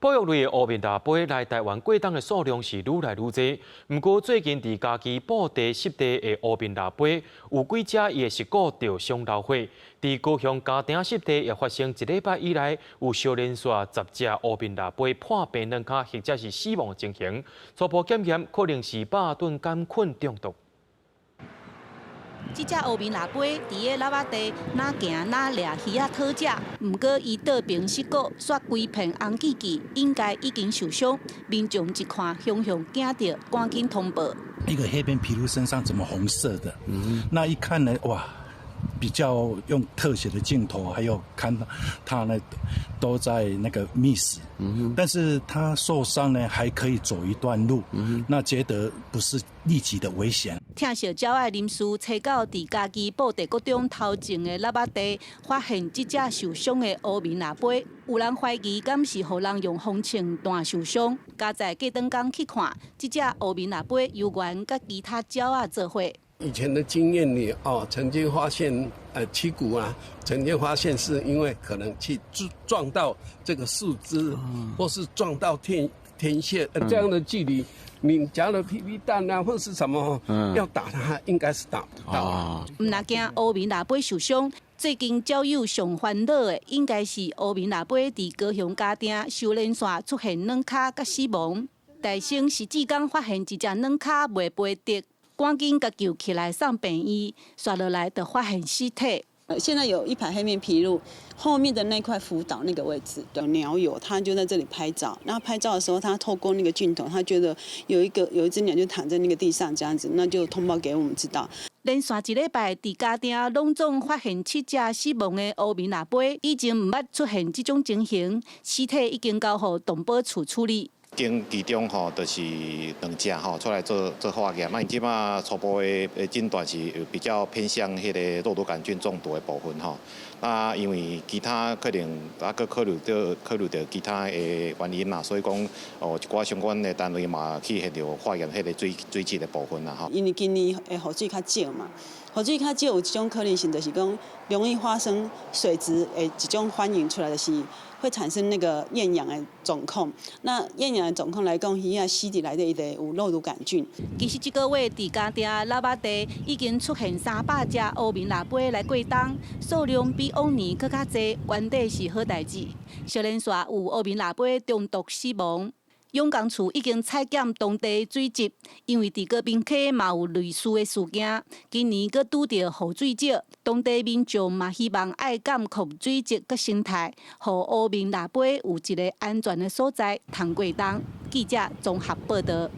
保育類的烏面蜊飛來台灣過冬的數量是愈來愈濟。毋過最近佇嘉義布袋濕地的烏面蜊飛有幾隻伊的舌骨著傷流血。佇高雄家埕濕地也發生一禮拜以來有相連續10隻烏面蜊飛破病軟跤或者是死亡的情形。初步檢驗可能是肉盾桿菌中毒。這隻烏面蜊飛佇个蜊仔地，若行若掠魚仔討食。毋過伊倒爿舌骨煞規片紅記記，應該已經受傷。民眾一看，雄雄驚著，趕緊通報。一個黑面琵鷺身上怎麼紅色的？那一看呢，哇，比較用特寫的鏡頭，還有看它呢，都在那個覓食。但是它受傷呢，還可以走一段路。那覺得不是立即的危險。疼惜鳥仔的人士揣到佇嘉義布袋國中頭前的蜊仔地，發現這隻受傷的烏面蜊飛，有人懷疑敢是予人用風銃彈受傷。佳哉隔轉工去看，這隻烏面蜊飛猶原佮其他鳥仔做伙。以前的經驗裡，哦，曾經發現，旗鼓啊，曾經發現是因為可能去撞到這個樹枝，或是撞到天線，這樣的距離，你假如 BB 彈啊，或是什麼，要打它，應該是打不到。毋若驚烏面蜊飛受傷，最近鳥友上煩惱的，應該是烏面蜊飛佇高雄家埕收連線出現軟跤佮死亡。大生是志剛發現一隻軟跤袂飛得，趕緊共救起來送病院，煞落來就發現屍體。現在有一排黑面琵鷺，後面的那塊浮島那個位置的鳥友，他就在這裡拍照。然後拍照的時候，他透過那個鏡頭，他覺得有一隻鳥就躺在那個地上這樣子，那就通報給我們知道。連續一禮拜佇家埕攏總發現七隻死亡的烏面蜊飛，以前毋捌出現這種情形，屍體已經交予動保處處理。經其中吼，就是兩隻吼出來做做化驗，啊，𪜶這擺初步的診斷是比較偏向彼个肉毒桿菌中毒的部分吼。啊，因為其他可能啊，閣考慮著其他的原因啦，所以講哦，一寡相關的單位嘛去現場化驗彼个水質的部分啦吼。因為今年的雨水較少嘛，雨水較少有一種可能性，就是講容易發生水質的一種反應出來，就是會產生那個厭氧的狀況。那厭氧的狀況來講，魚仔死佇內底伊就會有肉毒桿菌。其實這個月佇家埕蜊仔地已經出現300隻烏面蜊飛來過冬，數量比往年閣較濟，原底是好代誌。相連續有烏面蜊飛中毒死亡。蔣公厝已經採檢當地水質，因為佇高屏溪嘛有類似的事件，今年閣拄著雨水少，當地民眾嘛希望愛監控水質佮生態，予烏面蜊飛有一个安全的所在通過冬。記者綜合報導。